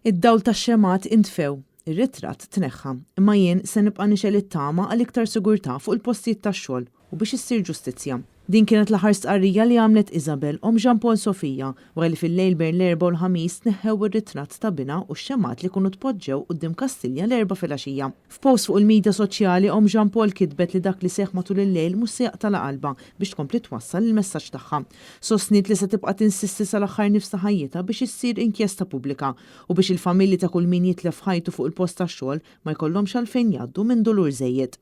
Id-dawl tax-xemgħat intfew, ir-ritratt tneħħa, imma jien se nibqa' nixgħel it-tama għal iktar sigurtà fuq il-postijiet tax-xogħol u biex issir ġustizzja. Din kienet l-aħħar stqarrija li għamlet Isabel, omm Jean Paul Sofia, wara li fil-lejl bejn l-Erbgħa u l-Ħamis tneħħew ir-ritratt ta' binha u x-xemgħat li kienu tpoġġew quddiem Kastilja l-Erbgħa filgħaxija. F'post fuq il-midja soċjali, omm Jean Paul kitbet li dak li seħħ matul il-lejl mhux se jaqtagħlha qalbha biex tkompli twassal il-messaġġ tagħha. Sostniet li se tibqa' tinsisti sal-aħħar nifs ta' ħajjitha biex issir inkjesta pubblika u biex il-familji ta' kull min jitlef ħajtu fuq il-post tax-xogħol ma jkollhomx għalfejn jgħaddu minn dulur żejjed.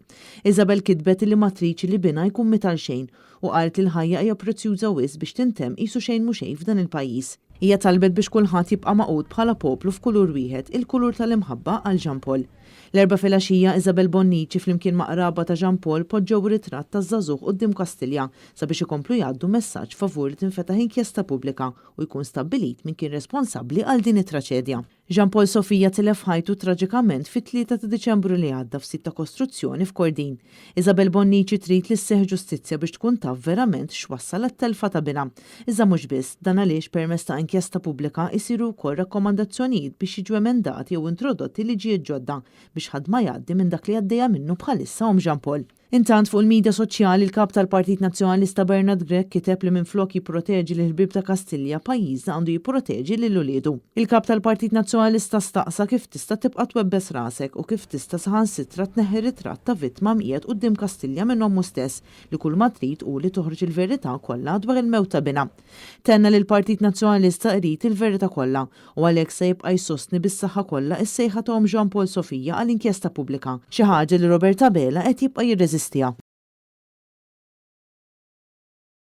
Isabel kitbet illi ma tridx li binha jkun miet għalxejn u qalet li l-ħajja hija prezzjuża wisq biex tintemm qisu xejn mhu xejn f'dan il-pajjiż. Hija talbet biex kulħadd jibqa' magħqud bħala poplu f'kulur wieħed, il-kulur tal-imħabba għal Jean Paul. L-Erbgħa filgħaxija, Isabel Bonnici flimkien ma' qraba ta' Jean Paul poġġew ritratt taż-żagħżugħ quddiem Kastilja sabiex ikomplu jgħaddu messaġġ favur li tinfetaħ inkjesta pubblika u jkun stabbilit min kien responsabbli għal din it-traċedja. Jean Paul Sofia tilef ħajtu traġikament fit-3 ta' Diċembru li għadda f'sit ta' kostruzzjoni f'Kordin. Isabel Bonnici trid li sseħħ ġustizzja biex tkun taf verament x'wassal għat-telfa ta' binha. Iżda mhux biss, dan għaliex permezz ta' inkjesta pubblika jsiru wkoll rakkomandazzjonijiet biex jiġu emendati jew introdotti liġijiet ġodda biex ħadd ma jgħaddi minn dak li għaddejja minnu bħalissa omm Jean Paul. Intant fuq il-midja soċjali l-Kap tal-Partit Nazzjonalista Bernard Grech kiteb li minflok jipproteġi lill-ħbieb ta' Kastilja, pajjiżna għandu jipproteġi lil uliedu. Il-Kap tal-Partit Nazzjonalista staqsa kif tista' tibqa' twebbes rasek u kif tista' saħansitra tneħħi ritratt ta' vittma mqiegħed quddiem Kastilja minn ommu stess li kull ma trid hu li toħroġ il-verità kollha dwar il-mewt ta' binha. Tenna li l-Partit Nazzjonalista irid il-verità kollha u għalhekk se jibqa' jsostni bis-saħħa kollha s-sejħa ta' omm Jean Paul Sofia għal inkjesta pubblika, xi ħaġa li Robert Abela qed jibqa' jirreżistiha.